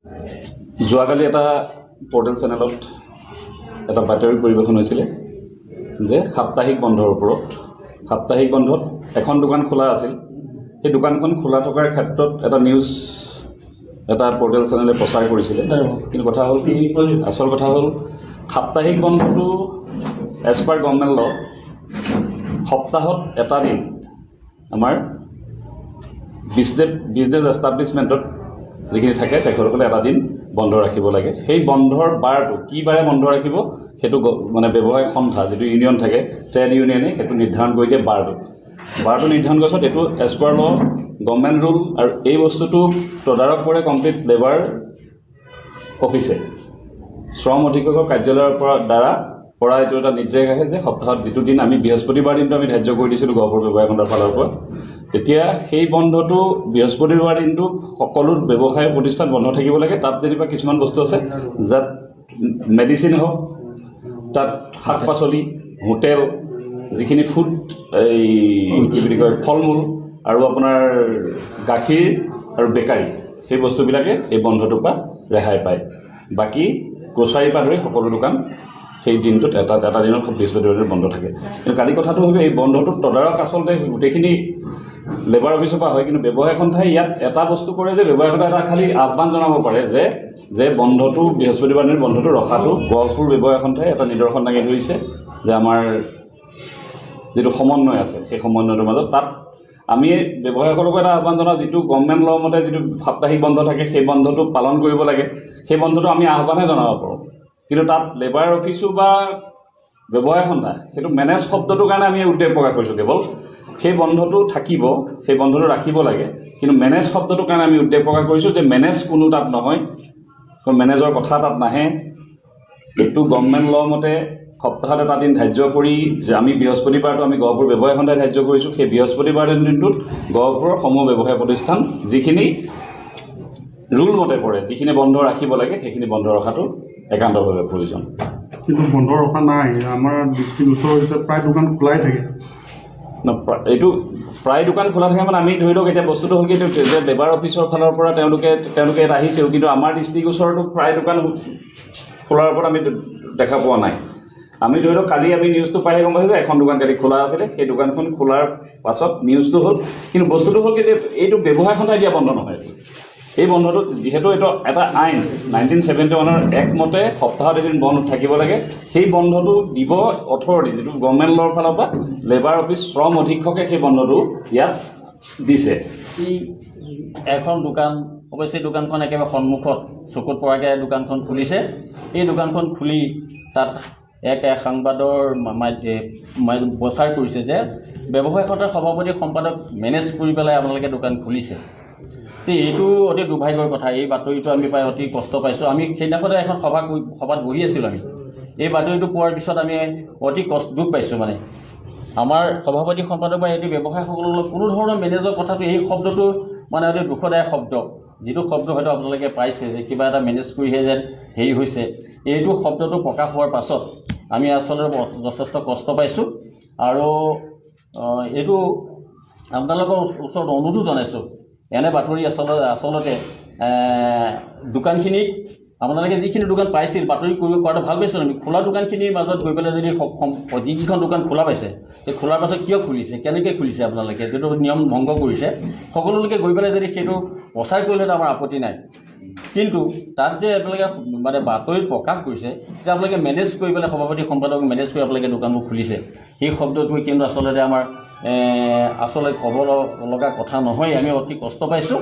যোৱাকালি এটা পৰ্টেল চেনেলত এটা বাতৰি পৰিৱেশন হৈছিলে যে সাপ্তাহিক বন্ধৰ ওপৰত, সাপ্তাহিক বন্ধত এখন দোকান খোলা আছিল। সেই দোকানখন খোলা থকাৰ ক্ষেত্ৰত এটা নিউজ এটা পৰ্টেল চেনেলে প্ৰচাৰ কৰিছিলে। কিন্তু কথা হ'ল কি, আচল কথা হ'ল সাপ্তাহিক বন্ধটো এজ পাৰ গভৰ্ণমেণ্ট ল সপ্তাহত এটা দিন আমাৰ বিজনেছ এষ্টাব্লিছমেণ্টত যিখিনি থাকে, তেখেতসকলে এটা দিন বন্ধ ৰাখিব লাগে। সেই বন্ধৰ বাৰটো কি বাৰে বন্ধ ৰাখিব, সেইটো মানে ব্যৱসায় সন্থা যিটো ইউনিয়ন থাকে, ট্ৰেড ইউনিয়নে সেইটো নিৰ্ধাৰণ কৰি দিয়ে বাৰটো। বাৰটো নিৰ্ধাৰণ কৰাৰ পিছত এইটো as per law, government rule আৰু এই বস্তুটো তদাৰক কৰে কমপ্লিট লেবাৰ অফিচে। শ্ৰম অধীক্ষকৰ কাৰ্যালয়ৰ পৰা এইটো এটা নিৰ্দেশ আহে যে সপ্তাহত যিটো দিন আমি বৃহস্পতিবাৰ দিনটো আমি ধাৰ্য কৰি দিছিলোঁ গহপুৰ ব্যৱসায় সন্থাৰ ফালৰ পৰা, তেতিয়া সেই বন্ধটো বৃহস্পতিবাৰ দিনটো সকলো ব্যৱসায় প্ৰতিষ্ঠান বন্ধ থাকিব লাগে। তাত যেনিবা কিছুমান বস্তু আছে, যাত মেডিচিন হওক, তাত শাক পাচলি, হোটেল, যিখিনি ফুড, এই কি বুলি কয়, ফল মূল আৰু আপোনাৰ গাখীৰ আৰু বেকাৰী, সেই বস্তুবিলাকে এই বন্ধটোৰ পৰা ৰেহাই পায়। বাকী গ্ৰ'চাৰীৰ পৰা ধৰি সকলো দোকান সেই দিনটোত এটা এটা দিনত, বৃহস্পতিবাৰ দিনত বন্ধ থাকে। কিন্তু কালি কথাটো হ'ল, এই বন্ধটোত তদাৰক আচলতে গোটেইখিনি লেবাৰ অফিচৰ পৰা হয়। কিন্তু ব্যৱসায় সন্থাই ইয়াত এটা বস্তু কৰে যে ব্যৱসায় সন্থাই এটা খালি আহ্বান জনাব পাৰে যে বন্ধটো বৃহস্পতিবাৰ দিনত বন্ধটো ৰখাটো গহপুৰ ব্যৱসায় সন্থাই এটা নিদৰ্শন দাঙি ধৰিছে যে আমাৰ যিটো সমন্বয় আছে, সেই সমন্বয়টোৰ মাজত তাত আমি ব্যৱসায়ীসকলকো এটা আহ্বান জনাওঁ, যিটো গভৰ্ণমেণ্ট ল মতে যিটো সাপ্তাহিক বন্ধ থাকে, সেই বন্ধটো পালন কৰিব লাগে। সেই বন্ধটো আমি আহ্বানহে জনাব পাৰোঁ। কিন্তু তাত লেবাৰ অফিচো বা ব্যৱসায় সন্থা, সেইটো মেনেজ শব্দটোৰ কাৰণে আমি উদ্বেগ প্ৰকাশ কৰিছোঁ। কেৱল সেই বন্ধটো থাকিব, সেই বন্ধটো ৰাখিব লাগে। কিন্তু মেনেজ শব্দটোৰ কাৰণে আমি উদ্বেগ প্ৰকাশ কৰিছোঁ যে মেনেজ কোনো তাত নহয়, মেনেজৰ কথা তাত নাহে। এইটো গভৰ্ণমেণ্ট ল মতে সপ্তাহত এটা দিন ধাৰ্য কৰি যে আমি বৃহস্পতিবাৰটো আমি গহপুৰ ব্যৱসায় সন্থাই ধাৰ্য কৰিছোঁ, সেই বৃহস্পতিবাৰ দিনটোত গহপুৰৰ সমূহ ব্যৱসায় প্ৰতিষ্ঠান যিখিনি ৰুল মতে পৰে, যিখিনি বন্ধ ৰাখিব লাগে, সেইখিনি বন্ধ ৰখাটো একান্তভাৱে প্ৰয়োজন। কিন্তু বন্ধ ৰখা নাই। আমাৰ দৃষ্টিগোচৰ হৈছে, প্ৰায় দোকান খোলাই থাকে। ন, এইটো প্ৰায় দোকান খোলা থাকে মানে আমি ধৰি লওক, এতিয়া বস্তুটো হ'ল কি, এইটো যে লেবাৰ অফিচৰ ফালৰ পৰা তেওঁলোকে ইয়াত আহিছেও, কিন্তু আমাৰ দৃষ্টিগোচৰটো প্ৰায় দোকান খোলাৰ ওপৰত আমি দেখা পোৱা নাই। আমি ধৰি লওক, কালি আমি নিউজটো পাইহে গম পাইছোঁ যে এখন দোকান কালি খোলা আছিলে। সেই দোকানখন খোলাৰ পাছত নিউজটো হ'ল। কিন্তু বস্তুটো হ'ল কি যে এইটো ব্যৱসায় সন্থাই দিয়া বন্ধ নহয়। এই বন্ধটো যিহেতু এইটো এটা আইন, 1971ৰ এক মতে সপ্তাহত এদিন বন্ধ থাকিব লাগে। সেই বন্ধটো দিব অথৰিটি, যিটো গভৰ্ণমেণ্ট লৰ ফালৰ পৰা লেবাৰ অফিচ, শ্ৰম অধীক্ষকে সেই বন্ধটো ইয়াত দিছে। এই এখন দোকান, অৱশ্যে দোকানখন একেবাৰে সন্মুখত চকুত পৰাকৈ দোকানখন খুলিছে। এই দোকানখন খুলি তাত এক এক সংবাদৰ প্ৰচাৰ কৰিছে যে ব্যৱসায় সন্থাৰ সভাপতি সম্পাদক মেনেজ কৰি পেলাই আপোনালোকে দোকান খুলিছে। তে এইটো অতি দুৰ্ভাগ্যৰ কথা। এই বাতৰিটো আমি পাই অতি কষ্ট পাইছোঁ। আমি সেইদিনাখনে এখন সভাত বহি আছিলোঁ। আমি এই বাতৰিটো পোৱাৰ পিছত আমি অতি কষ্ট, দুখ পাইছোঁ। মানে আমাৰ সভাপতি সম্পাদক বা এইটো ব্যৱসায়সকলৰ লগত কোনো ধৰণৰ মেনেজৰ কথাটো, এই শব্দটো মানে অতি দুখদায়ক শব্দ। যিটো শব্দ হয়তো আপোনালোকে পাইছে যে কিবা এটা মেনেজ কৰিহে যেন হেৰি হৈছে, এইটো শব্দটো প্ৰকাশ হোৱাৰ পাছত আমি আচলতে যথেষ্ট কষ্ট পাইছোঁ। আৰু এইটো আপোনালোকৰ ওচৰত অনুৰোধো জনাইছোঁ, এনে বাতৰি আচলতে দোকানখিনিক আপোনালোকে যিখিনি দোকান পাইছিল, বাতৰি কৰিব কৰাটো ভাল পাইছোঁ আমি। খোলা দোকানখিনিৰ মাজত গৈ পেলাই যদি যিকেইখন দোকান খোলা পাইছে, সেই খোলাৰ পাছত কিয় খুলিছে, কেনেকৈ খুলিছে, আপোনালোকে যিটো নিয়ম ভংগ কৰিছে, সকলোলৈকে গৈ পেলাই যদি সেইটো প্ৰচাৰ কৰিলে আমাৰ আপত্তি নাই। কিন্তু তাত যে আপোনালোকে মানে বাতৰিত প্ৰকাশ কৰিছে যে আপোনালোকে মেনেজ কৰি পেলাই, সভাপতি সম্পাদক মেনেজ কৰি আপোনালোকে দোকানবোৰ খুলিছে, সেই শব্দটোৱে কিন্তু আচলতে আমাৰ আচলতে ক'ব লগা কথা নহয়। আমি অতি কষ্ট পাইছোঁ।